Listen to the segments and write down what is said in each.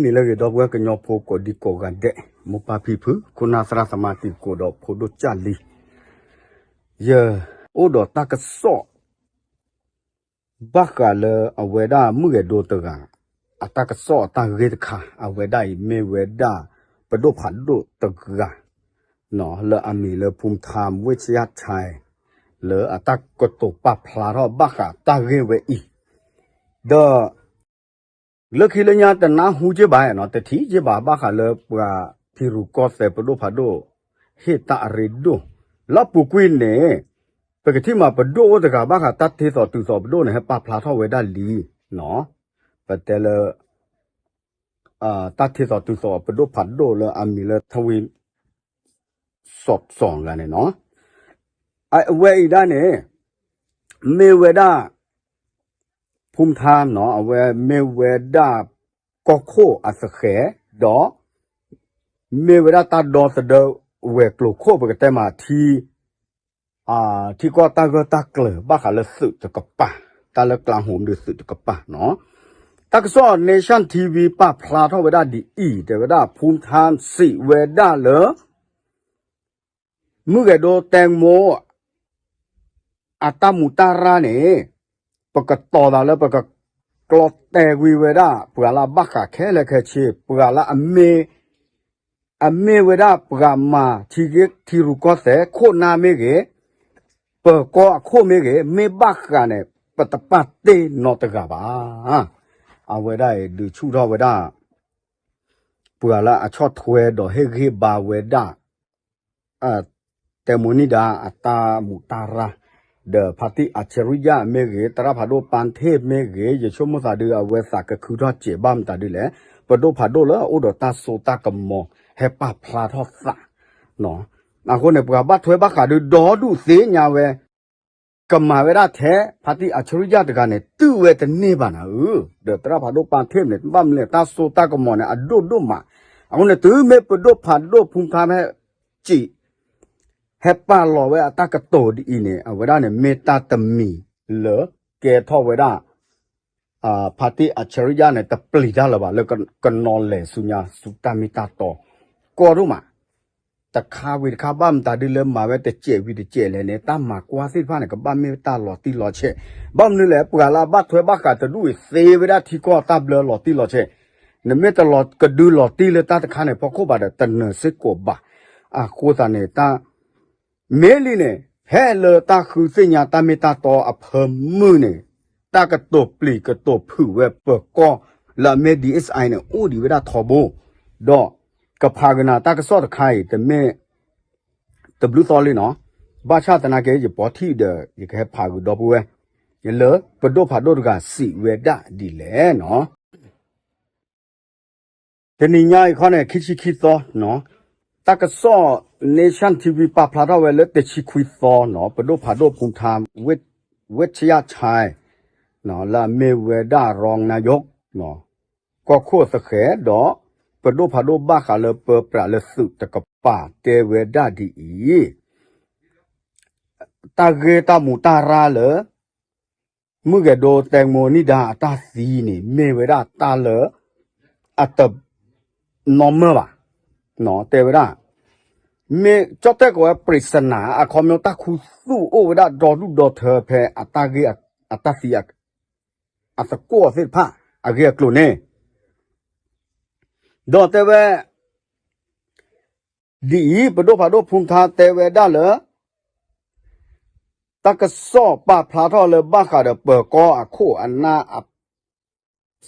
မ့ၢ်လၢဂ့ၤ ဒီပုၢ်ဝဲၢ်ကညီဖိကိးဒံကိးဂၤဒဲး, မိၢ်ပၢ်ဖံဖု ခိၣ်နၢ်သရၣ်သမါတံၤသကိးဒီးဖိဒိၣ်ကၢ်လံၤ, ယအိၣ်ဒီးတၢ်ကစီၣ် ဘၣ်ဃးလၢအဝဲဒၣ်မုၣ်ဂဲၤဒိတဂၤ အတၢ်ကစီၣ်အတၢ်ဂ့ၢ်တခါ, အဝဲဒၣ်အံၤမ့ၢ်ဝဲဒၣ် ပဒိၣ်ဖးဒိၣ်တဂၤ လၢအမံၤလၢ ဖူထါ ဝ့ၢ်ဆယၣ်ဆဲ လၢအတၢ်ကတိၤပာ်ဖျါထီၣ်ဘၣ်ဃးတၢ်ဂ့ၢ်ဝဲအံၤ, ဒီး လၢခံလၢညါတနၢ်ဟူက့ဘၣ်နီၤ, တထံၣ်က့ဘၣ်ဘၣ်ဃးလၢပှၤထံရူၢ်ကီၢ်သဲးပဒိၣ်ဖးဒိၣ် ဟ့ၣ်တၢ်အရ့ဒိၣ်, လၢအပူၤကွံာ်န့ၣ် ပကထံၣ်မးပဒိၣ်အိၣ်တဂၤဘၣ်ဃးတၢ်ထ့သိးတုၤသိးပဒိၣ်န့ၣ် ဟဲပာ်ဖျါထီၣ်ဝဲဒၣ်လံ, ပတဲလၢ တၢ်ထ့သိးတုၤသိးပဒိၣ်ဖးဒိၣ်လၢအမံၤလၢ ထဝံ စီၤစီၤဂၤန့ၣ်နီၤ, အဝဲအံၤဒၣ်န့ၣ် မ့ၢ်ဝဲဒၣ် ဖူထါနီၤ, အဝဲမ့ၢ်ဝဲဒၣ် ကီၢ်ခိၣ်အသဃဲၤ, ဒီး မ့ၢ်ဝဲဒၣ်တၢ်ဒီသဒၢဝဲၤကျိၤခိၣ် ပကတဲမး ထံ ထံကီၢ်တၢ်ဂၢၢ်တၢ်ကျၢၤဘၣ်ဃးလၢသုးတကပၤ, တၢ်လၢကျါဟိးမဒုးသုးတကပၤနီၤ, တၢ်ကစီၣ် Nation TV ပာ်ဖျါထီၣ်ဝဲဒၣ်ဒ်အံၤ, တဲဝဲဒၣ် ဖူထါ စံးဝဲဒၣ်လၢ မုၢ်ဂဲၤဒိ တဲမိ အတၢ်မူးတၢ်ရၢ်န့ၣ် ပကတီၤသးလၢပကကျီတဲာ်ကွံာ်ဝဲဒၣ် ပှၤလၢအဘၣ်ဃးခဲလၢာ်ခဲဆ့, ပှၤလၢအမ့ၢ် အမ့ၢ်ဝဲဒၣ်ပှၤမၤထံဂ့ၢ်ထံရူၢ်ကီၢ်သဲးခိၣ်နၢ်မ့ၢ်ဂ့ၤ, ပၢၤကီၢ်အခိၣ်မ့ၢ်ဂ့ၤ, မ့ၢ်ဘၣ်ဃးန့ၣ် ပတပာ်တ့ၢ်နီတဂၤဘၣ်. အဝဲဒၣ်အံၤ ဒုးဆူၣ်ထီၣ်ဝဲဒၣ် ပှၤလၢအဆီၣ်ထွဲဒီးဟ့ၣ်ဂံၢ်ဘါဝဲဒၣ် တဲမိန့ၣ်ဒၣ် အတၢ်မူးတၢ်ရၢ်, ဒီးဖါတံၢ်အၣ်ဆရံယၣ်မ့ၢ်ဂ့ၤ, သရၣ်ဖးဒိၣ်ပၢ်ထ့ၣ်မ့ၢ်ဂ့ၤ, ယဆိကမိၣ်သးဒုး အဝဲသးကခုထီၣ်စဲးဘၣ်မတၤဒ်လဲၣ်, ပဒိၣ်ဖးဒိၣ်လၢအအိၣ်ဒီးတၢ်စိတၢ်ကမီၤ ဟဲပာ်ဖျါထီၣ်သး အဃိန့ၣ် ပှၤဘၣ်ထွဲဘၣ်ဃးဒုးဒီဒူၣ်သ့ၣ်ညါဝဲ ကမၤဝဲဒၣ်ထဲ ဖါတံၢ်အၣ်ဆရံယၣ်တဂၤန့ၣ် တုၤဝဲတန့ၢ်ဘၣ်နၤဧၢ, ဒီးသရၣ်ဖးဒိၣ်ပၢ်ထ့ၣ်န့ၣ် ဘၣ်မနုၤလဲၣ် တၢ်စိတၢ်ကမီၤန့ၣ် အဒိၣ်ဒိၣ်မး, အဃိန့ၣ် တုၤမ့ၢ်ပဒိၣ်ဖးဒိၣ်ဖူထါဟဲ စံး ဟဲပာ်လီၤဝဲအတၢ်ကတိၤဒ်အံၤန့ၣ် အဝဲဒၣ်န့ၣ် မ့ၢ်တၢ်တမံၤလၢကဲထီၣ်ဝဲဒၣ် ဖါတံၢ်အၣ်ဆရံယၣ်န့ၣ် တပျံၤတၢ်လၢၤဘၣ် လၢကနီၤလဲၤဆူညါဆူတၢ်မ့ၢ်တၢ်တီ ကီဒိၣ်မး, တခါဝံၤတခါ ဘၣ်မတၤဒ်လၢမၤဝဲတစဲးဝံၤတစဲးလဲၣ်န့ၣ် တၢ်မၤကွၢ်သ့ၣ်တဖၣ်န့ၣ် ကဘၣ်မ့ၢ်တၢ်လီၤတံၢ်လီၤဆဲး, ဘၣ်မနုၤလဲၣ် ပှၤလၢအဘၣ်ထွဲဘၣ်ဃးတဒူၣ်အံၤသ့ဝဲဒၣ်ထံကီၢ်တၢ်ဘျၢလီၤတံၢ်လီၤဆဲး, နမ့ၢ်တလီၤကဒုလီၤတံၢ်လၢတၢ်တခါန့ၣ် ဖီခိၣ်ဘၣ်ဒီးတနၢၤစ့ၢ်ကီးဘၣ်, အဃိသတးန့ၣ် တၢ် မ့ၢ်လံန့ၣ် ဖဲလၢတၢ်ဃုသ့ၣ်ညါတၢ်မ့ၢ်တၢ်တီအဖၢမုၢ်န့ၣ် တၢ်ကတိၤပျံၤကတိၤဖုးဝဲပၢၤကီၢ်လၢအမ့ၢ် DSI န့ၣ် အိၣ်ဒံးဝဲဒၣ်ထီဘိ, ဒီးကဖးကနၤတၢ်ကစီၣ်တခါအံၤ တမ့ၢ်တဘျုးသီလံနီၤ, ဘၣ်ဆၣ်သနာ်က့ ယပီထံၣ်ဒီး ယကဟဲဖးဂုာ်ဒီပုၢ်ဝဲၢ် လၢပဒိၣ်ဖးဒိၣ်တဂၤစံးဝဲဒၣ်ဒ်လဲၣ်နီၤ. တနံၤညါအံၤခီန့ၣ် ခံဆံခံသီနီၤ, တၢ်ကစီၣ် Nation TV ပာ်ဖျါထီၣ်ဝဲလၢတဆံခွံသီနီၤ, ပဒိၣ်ဖးဒိၣ်ဖူထါ ဝ့ၢ်ဆယၣ်ဆဲ လၢအမ့ၢ်ဝဲဒၣ် ရီနါယိး ကီၢ်ခိၣ်သဃဲၤဒီး ပဒိၣ်ဖးဒိၣ်ဘၣ်ဃးလၢပၢပြးလၢသုးတကပၤတဲဝဲဒၣ်ဒ်အံၤ, တၢ်ဂ့ၢ်တၢ်မူးတၢ်ရၢ်လၢ မုၢ်ဂဲၤဒိတဲမိန့ၢ်ဒါအတၢ်သံန့ၣ် မ့ၢ်ဝဲဒၣ်တၢ်လၢ အတ normal ဘၣ်, တဲဝဲဒၣ် မ့ၢ်ကၠီၣ်တဲၣ်ကိးဝဲ ပြဿနာ အခီပညီတၢ်ခူသူၣ်အိၣ်ဝဲဒၣ်ဒီဒူၣ်ဒီထၢဖဲအတၢ်ဂ့ၢ်အတၢ်သံ အသကိးသ့ၣ်တဖၣ် အဂ့ၢ်အကျိၤန့ၣ် ဒီးတဲဝဲ ဒ်အံၤ ပဒိၣ်ဖးဒိၣ်ဖူထါတဲဝဲဒၣ်လၢ တၢ်ကစီၣ်ပာ်ဖျါထီၣ်လၢဘၣ်ဃးဒီးပၢၤကီၢ်အခိၣ်အနၢ်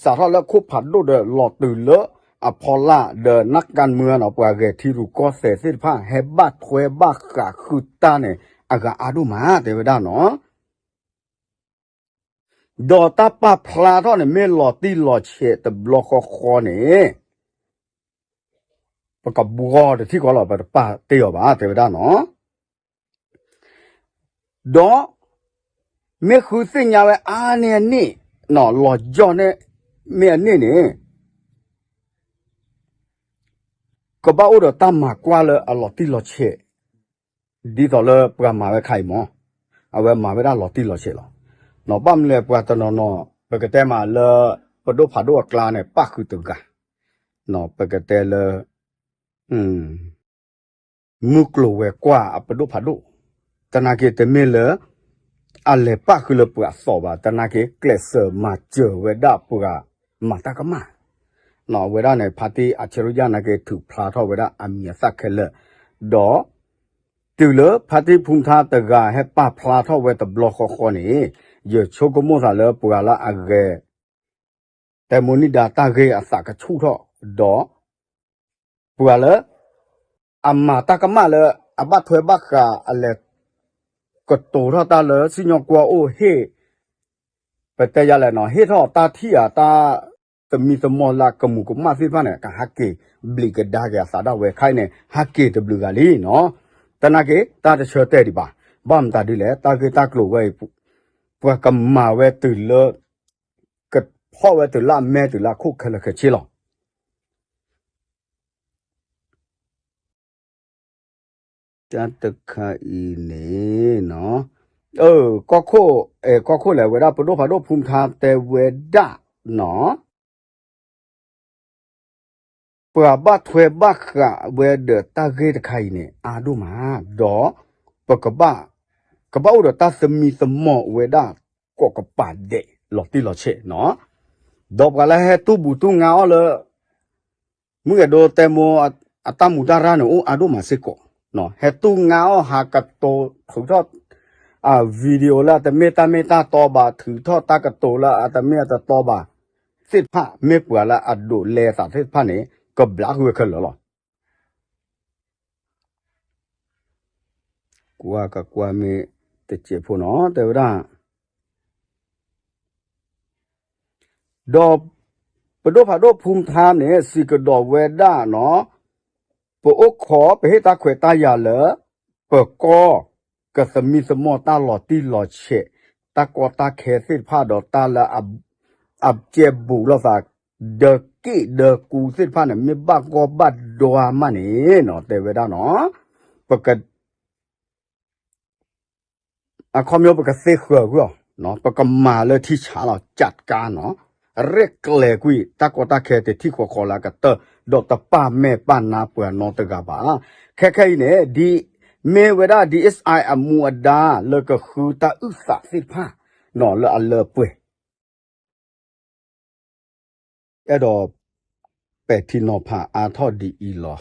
စးထီၣ်လၢခိၣ်ဖးဒိၣ်ဒီးလီၤတုၤလၢအဖီလာ်ဒီး နၢ်ကၣ်မုၢ်နီၤ ပှၤဂဲၤထံရူၢ်ကီၢ်သဲးသ့ၣ်တဖၣ် ဟဲဘၣ်ထွဲဘၣ်ဃးဃုတၢ်န့ၣ် အဂၤအါဒိၣ်မး တဲဝဲဒၣ်နီၤ. ဒီးတၢ်ပာ်ဖျါထီၣ်န့ၣ် မ့ၢ်လီၤတံၢ်လီၤဆဲးတဘျီဃီဃီန့ၣ် ပကဘှီတထံၣ်ဃီလီၤ ပတပာ်တ့ၢ်အီၤဘၣ် တဲဝဲဒၣ်နီၤ. ဒီး မ့ၢ်ဃုသ့ၣ်ညါဝဲအါန့ၢ်အန့ၣ် လီၤယီၢ်န့ၢ်မ့ၢ်အန့ၣ်န့ၣ် ကဘၣ်အိၣ်ဒီးတၢ်မၤကွၢ်လၢအလီၤတံၢ်လီၤဆဲး ဒ်သိးလၢပှၤမၤဝဲခါအံၤမး အဝဲမၤဝဲဒၣ်လီၤတံၢ်လီၤဆဲးလီၤ. ဘၣ်မနုၤလဲၣ် ပှၤတနီၤနီၤ ပကတဲမးလၢ ပဒိၣ်ဖးဒိၣ်အကျါန့ၣ် ပၣ်ဃုာ်တဂၤ ပကတဲလၢ မုၢ်ကျိၤဝဲၤကွာ်အပဒိၣ်ဖးဒိၣ်, သနာ်က့တမ့ၢ်လၢ အလဲၤပၣ်ဃုာ်လၢပှၤအသီဘၣ်, သနာ်က့ကျဲးစၢးမၤစၢၤဝဲဒၣ်ပှၤမၤတၢ်ကမၣ်, အဝဲဒၣ်န့ၣ် ဖါတံၢ်အၡရံယၣ်နာ်က့ထုးဖျါထီၣ်ဝဲဒၣ်အမံၤအသၣ်ခဲလၢာ်, ဒီး တုၤလၢဖါတံၢ်ဖူမထါတဂၤဟဲပာ်ဖျါထီၣ်ဝဲတဘျီဃီဃီန့ၣ်, ယဆိကမိၣ်သးလၢပှၤလၢအဂဲၤ တဲမိၣ်နံၣ်ဒါတၢ်ဂ့ၢ်အသးကဆူၣ်ထီၣ်, ဒီး ပှၤလၢ အမၤတၢ်ကမၣ်လၢအဘၣ်ထွဲဘၣ်ဃးအလဲၤ ကတိၤထီၣ်တၢ်လၢစံၣ်ညီၣ်ကွီၢ်အိၣ်ဟ့ၣ် ပတဲယၤလဲၣ်နီၤ ဟ့ၣ်ထီၣ်တၢ်ထံၣ်ဧါ တၢ်သမံသမိးလၢကမူးကမၣ်သ့ၣ်တဖၣ်န့ၣ် ကဟးက့ၤဘျံးကဒါက့ၤအသးဒၣ်ဝဲခဲအံၤန့ၣ် ဟးက့ၤတဘျုးဂၤလံနီၤ. သနာ်က့ တၢ်တဆၢတဲာ်ဒံးဘၣ်. ဘၣ်မတၤဒ်လဲၣ် တၢ်ဂ့ၢ်တၢ်ကျိၤဝဲအံၤ ပှၤကမၤဝဲတုၤလၢ ကဖီၣ်ဝဲတုၤလၢအမဲာ်တုၤလၢအခိၣ်ခဲလၢာ်ခဲဆ့လီၤ. တၢ်တခါအံၤန့ၣ်နီၤ, အၢ ကီၢ်ခိၣ် အဲ ကီၢ်ခိၣ်လဲၣ် ဝဲဒၣ်ပဒိၣ်ဖးဒိၣ်ဖူမထါတဲဝဲဒၣ်နီၤ, ပှၤဘၣ်ထွဲဘၣ်ဃးဝဲဒီးတၢ်ဂ့ၢ်တခါအံၤန့ၣ် အါဒိၣ်မး, ဒီး ပကဘၣ် ကဘၣ်အိၣ်ဒီးတၢ်သမံသမိးဝဲဒၣ် ကိးကပၤဒဲးလီၤတံၢ်လီၤဆဲးနီၤ, ဒီးပှၤလၢဟဲတူၢ်ဘူးတူၢ်ငါအီၤလၢ မုၢ်ဂဲၤဒိတဲမိၢ်အတၢ်မူတၢ်ရၢ်န့ၣ် အိၣ်အါဒိၣ်မးစ့ၢ်ကီး, ဟဲတူၢ်ငါအီၤ ဟးကတိၤထုးထီၣ် video လၢအတမ့ၢ်တၢ်မ့ၢ်တၢ်တီဘၣ် ထုးထီၣ်တၢ်ကတိၤလၢအတမ့ၢ်အတတီဘၣ် သ့ၣ်တဖၣ် မ့ၢ်ပှၤလၢအဒိးလဲသးသ့ၣ်တဖၣ်န့ၣ် ကဘျးဃုာ်ဝဲခဲလၢာ်လီၤ. ကွၢ်ကကွၢ်မ့ၢ်တစဲးဖိနီၤ တဲဝဲဒၣ် ဒီး ပဒိၣ်ဖးဒိၣ်ဖူမထါန့ၣ် စံးကဒီးဝဲဒၣ်နီၤ, ပအိၣ်ခိး ပဟ့ၣ်တၢ်ခွဲးတၢ်ယာ်လၢ ပကီၢ် ကသမံသမိးတၢ်လီၤတံၢ်လီၤဆဲး တၢ်ကီတၢ်ခဲသ့ၣ်တဖၣ်ဒီးတၢ်လၢ အကဲဘူးလိာ်သး ဒၢးက့ၣ်ဒၢးကူသ့ၣ်တဖၣ်န့ၣ် မ့ၢ်ဘၣ်ဂီၢ်ဘၣ်ဒွါမးန့ၣ်နီၤ တဲဝဲဒၣ်နီၤ, ပက အခီပညီပကသ့ဃၢၤကွံာ်အီၤ, ပကမၤလၢထံဆးလီၤ ကးကါနီၤ, ရဲၣ်ကျဲၤကွံာ် တၢ်ကီတၢ်ခဲတထံၣ်ဃီဃီလၢအကတၢၢ် ဒီးတပာ်မဲာ်ပာ်နါပှၤနီတဂၤဘၣ်. ခဲခဲအံၤန့ၣ် ဒ်မ့ၢ်ဝဲဒၣ် DSI အမူအဒါ လၢကဃုတၢ်အုၣ်သးသ့ၣ်တဖၣ်နီၤ လၢအလၢပှဲၤ အဲၣ်ဒိး ပဲာ်ထံနီၤဖးအါထီၣ်ဒ်အံၤလီၤ.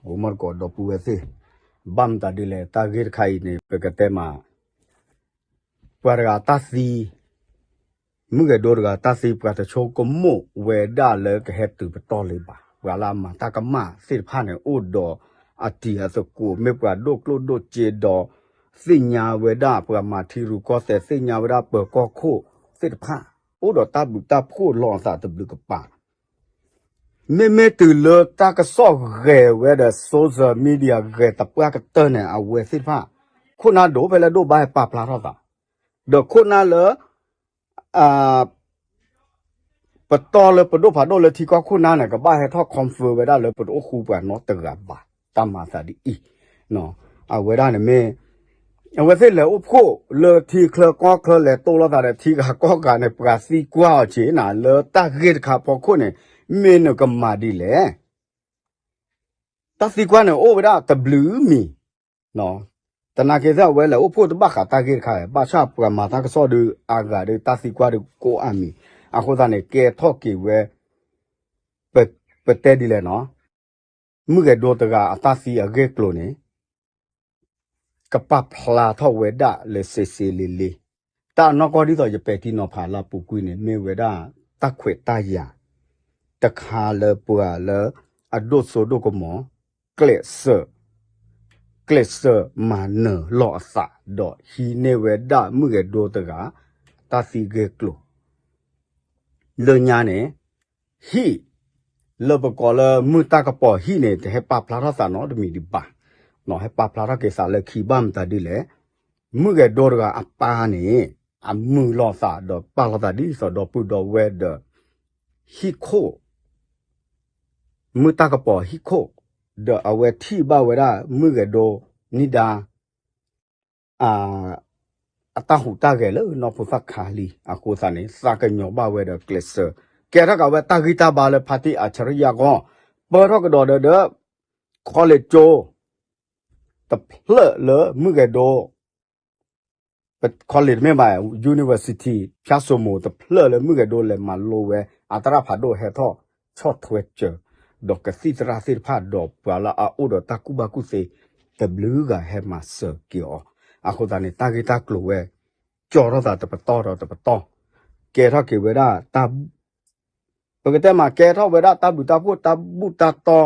အိၣ်မီၢ်တကိးဒီပုၢ်ဝဲၢ်သ့ၣ်, ဘၣ်မတၤဒ်လဲၣ် တၢ်ဂ့ၢ်တခါအံၤန့ၣ် ပကတဲမး ပှၤတဂၤတၢ်သံ, မုၢ်ဂဲၤဒိတဂၤတၢ်သံ ပှၤတဆိကမိၣ်ဝဲဒၣ်လၢကဟဲတုၤပတီၢ်လၢၤဘၣ်. ပှၤလၢအမၤတၢ်ကမၣ်သ့ၣ်တဖၣ်န့ၣ် အိၣ်ဒီးအတံၤအသကိး မ့ၢ်ပှၤဒိၣ်ကျိၣ်ဒိၣ်စ့ဒီး သ့ၣ်ညါဝဲဒၣ်ပှၤမၤထံရူၢ်ကီၢ်သဲး သ့ၣ်ညါဝဲဒၣ်ပၢၤကီၢ်ခိၣ်သ့ၣ်တဖၣ် အိၣ်ဒီးတၢ်ဘျုးတၢ်ဖှိၣ်လီၤအသးတဘျုးကပၤ မ့မ့ၢ်တုၤလၢတၢ်ကစီၣ်ဂဲၤဝဲဒီး social media ဂဲၤသပှၢ်ကတၢၢ်န့ၣ် အဝဲသ့ၣ်တဖၣ် ခိၣ်နၢ်ဒိၣ်ဖဲလၢဒိၣ်ဘၣ်ဟဲပာ်ဖျါထီၣ်သး, ဒီးခိၣ်နၢ်လၢ ပတီၢ်လၢပဒိၣ်ဖးဒိၣ်လၢထံကီၢ်ခိၣ်နၢ်န့ၣ် ကဘၣ်ဟဲထီၣ် confirm ဝဲဒၣ်လၢပတအိၣ်ဃူပှၤနီတဂၤဘၣ် တၢ်မၤသးဒ်အံၤ, အဝဲဒၣ်န့ၣ်မ့ၢ် အဝဲသ့ၣ်လဲၤအိၣ်ဖှိၣ်လၢထံချၢကီၢ်ချၢလဲၤတိၢ်လိာ်သးဒီး ထံဂၤကီၢ်ဂၤန့ၣ် ပှၤသံကွၢ်အီၤက့ၤနၤ လၢတၢ်ဂ့ၢ်တခါဖီခိၣ်န့ၣ် မ့ၢ်နကမၤဒ်လဲၣ် တၢ်သံကွၢ်န့ၣ်အိၣ်ဝဲဒၣ်တဘျုးမံၤ, သနာ်က့သ့ၣ်အဝဲလဲၤအိၣ်ဖှိၣ်တဘၣ်ဃးတၢ်ဂ့ၢ်တခါ ဘၣ်ဆၣ်ပှၤမၤတၢ်ကစီၣ်ဒီးအါဂၤဒီးတၢ်သံကွၢ်ဒီးကိးအါမံၤ, အဃိသတးန့ၣ် ကဲထီၣ်က့ၤဝဲ ပတဲဒ်လဲၣ်နီၤ, မုၢ်ဂဲၤဒိတဂၤအတၢ်သံအဂ့ၢ်ကျိၤန့ၣ် ကပာ်ဖျါထီၣ်ဝဲဒၣ်လၢစ့စ့လ့လ့, တၢ်အနီၢ်ကီၢ်ဒ်သိးယပဲာ်ထံနီၤဖးလၢအပူၤကွံာ်န့ၣ် မ့ၢ်ဝဲဒၣ်တၢ်ခွဲးတၢ်ယာ် တခါလၢပှၤလၢအဒိၣ်စိဒိၣ်ကမီၤ ကျဲးစၢး ကျဲးစၢးမၤနၢၤလီၤအသး ဒီးဟံးန့ၢ်ဝဲဒၣ်မုၢ်ဂဲၤဒိတဂၤ တၢ်သံဂ့ၢ်ကျိၤ လၢညါန့ၣ် ဟံၣ် လၢပကိးလၢမုၢ်တၢ်ကပီၤဟံၣ်န့ၣ် တဟဲပာ်ဖျါထီၣ်သးနီတမံၤဒံးဘၣ်, ဟဲပာ်ဖျါထီၣ်က့ၤသးလၢခံဘၣ်မတၤဒ်လဲၣ်, မုၢ်ဂဲၤဒိတဂၤအပၢ်န့ၣ် အမုာ်လိာ်သးဒီးပာ်လိာ်သးဒ်သိးဒီပုၢ်ဒီဝဲၢ်ဒီး ဟံၣ်ခိၣ် မုၢ်တၢ်ကပီၤဟံၣ်ခိၣ် ဒီးအဝဲထံၣ်ဘၣ်ဝဲဒၣ် မုၢ်ဂဲၤဒိနံၣ်ဒါ အတၢ်ဟူးတၢ်ဂဲၤလၢနီၢ်ဖိသၣ်ခါလံအဃိသတးန့ၣ် သးကညီၤဘၣ်ဝဲဒီးကျဲးစၢး ကဲထီၣ်က့ၤဝဲတၢ်ဂံၢ်တၢ်ဘါလၢဖါတံၢ်အၡရံယၣ်အဂီၢ် ပၢၢ်ထီၣ်ကဒီးဒီး college ကၠိ တဖျၢၣ်လၢမုၢ်ဂဲၤဒိ college တမ့ၢ်ဘၣ် university ဖၠၣ်စိမိၤတဖျၢၣ်လၢမုၢ်ဂဲၤဒိလဲၤမၤလိဝဲ အတရၣ်ဖးဒိၣ်ဟဲထီၣ်ဆီၣ်ထွဲစၢၤ ဒီးကသံၣ်သရၣ်သ့ၣ်တဖၣ်ဒီးပှၤလၢအအိၣ်ဒီးတၢ်ကူၣ်ဘၣ်ကူၣ်သ့ တဘျုးဂၤဟဲမၤစၢၤက့ၤအီၤ. အဃိသတးန့ၣ် တၢ်ဂ့ၢ်တၢ်ကျိၤဝဲ ကၠီထီၣ်သးတပတီၢ်ဒီးတပတီၢ် ကဲထီၣ်က့ၤဝဲဒၣ် ပကတဲမ့ၢ်ကဲထီၣ်ဝဲဒၣ်တၢ်ဘျုးတၢ်ဖှိၣ်တၢ်ဘူၣ်တၢ်တီ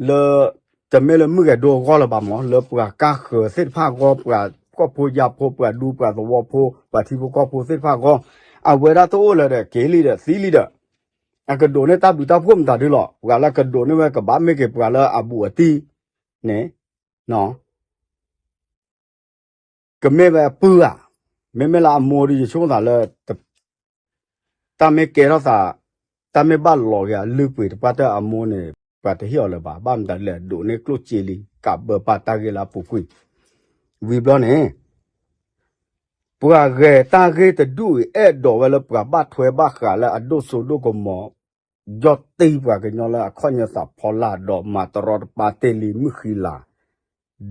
လၢ တမ့ၢ်လၢမုၢ်ဂဲၤဒိအဂီၢ်လၢၤဘၣ်မး လၢပှၤကါဃၢၤသ့ၣ်တဖၣ်အဂီၢ် ပှၤကီၢ်ဖိယာ်ဖိ ပှၤဒူပှၤသဝီဖိ ပှၤထံဖိကီၢ်ဖိသ့ၣ်တဖၣ်အဂီၢ် အဝဲဒၣ်တအိၣ်လၢၤဒီး က့ၤလံဒီးသံလံဒီး အကဒိးန့ၢ်တၢ်ဘျုးတၢ်ဖှိၣ်မတၤဒုလီၤ. ပှၤလၢကဒိးန့ၢ်ဝဲကဘၣ်မ့ၢ်က့ၤပှၤလၢအဘူးအတံၢ်န့ၣ် ကမ့ၢ်ဝဲအပုၢ်ဧါ, မ့မ့ၢ်လၢအမိၢ်ဒီး ယဆိကမိၣ်သးလၢ တၢ်မ့ၢ်ကဲထီၣ်သး, တၢ်မ့ၢ်ဘၣ်လီၤက့ၤအလုၢ်အပှ့ၤတပှၢ်တၢၢ်အမိၢ်န့ၣ် ပှၤတဟ့ၣ်အီၤလၢၤဘၣ်. ဘၣ်မတၤလဲၣ် ဒိးန့ၢ်ကျိၣ်စ့လံ ကးဘၢပၢ်တၢ်ဂ့ၢ်လၢအပူၤကွံာ်. ဝံၤဘျီန့ၣ် ပှၤဂဲၤတၢ်ဂ့ၢ်တဒူၣ်အံၤ အဲၣ်ဒိးဝဲလၢပှၤဘၣ်ထွဲဘၣ်ဃးလၢအဒိၣ်စိဒိၣ်ကမီၤ ယီၢ်တံၢ်ပှၤကညီလၢအခီၣ်ညါသးဖီလာ် ဒီးမၤတရီတပါတ့ၢ်လံမုၢ်ဃံလၤ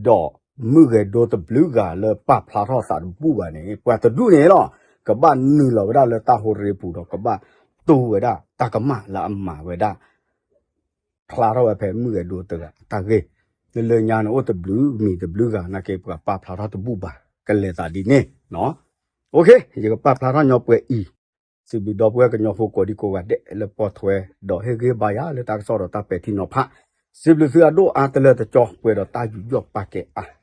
ဒီးမုၢ်ဂဲၤဒိတဘျုးဂၤလၢပာ်ဖျါထီၣ်သးတဘူၣ်ဘၣ်န့ၣ် ပှၤတဒူၣ်န့ၣ်လီၤ ကဘၣ်နုာ်လီၤဝဲဒၣ်လၢတၢ်ဟိရ့ပူၤဒီး ကဘၣ်တူၢ်ဝဲဒၣ်တၢ်ကမၣ်လၢအမၤဝဲဒၣ် ဖျါထီၣ်ဝဲဖဲမုၢ်ဂဲၤဒိတဂၤအတၢ်ဂ့ၢ်, လၢလၢညါန့ၣ် အိၣ်တဘျုးမံၤတဘျုးဂၤနာ်က့ ပှၤပာ်ဖျါထီၣ်တဘူၣ်ဘၣ် ကလဲၤသးဒ်န့ၣ်. ယကပာ်ဖျါထီၣ်ညီပှဲၤအံၤ, စံးဘျုးဒီပုၢ်ဝဲၢ်ကညီဖိကိးဒံကိးဂၤဒဲးလၢပိာ်ထွဲ ဒီးဟ့ၣ်ဂံၢ်ဟ့ၣ်ဘါယၤလၢတၢ်ကစီၣ်ဒီးတၢ်ပဲာ်ထံနီၤဖး, စံးဘျုးသုအဒိၣ်အါတလၢတကၠီ ပှဲၤဒီးတၢ်ယူးယီၣ်ပာ်ကဲအါ